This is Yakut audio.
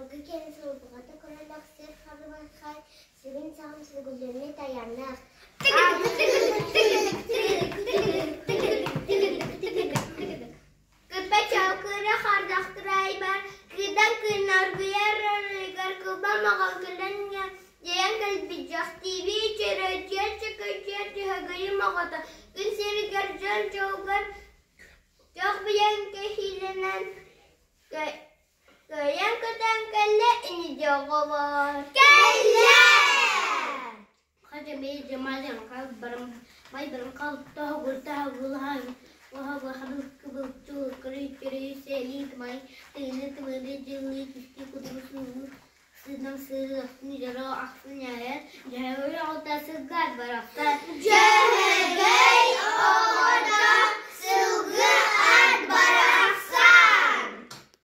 Сылгы киэн сылбаҕата көрөлөх сир харбархай сирин саҕам сүгүллэммит айаннаах. Кыпа чалкыра хардахтырайбар, кыдан кыынаргыйар арыгар кылба маҕалгынан дьайан кэлбит дьахтиибии чөрөчүөр чөкөчүөр түһэгийим оҕото күн сиригэр дьон дьолгор дьох билэн кэһиилэнэн кыайан көтөн кэллэ ини дьоҕобор кэллэ Дьөһөгөй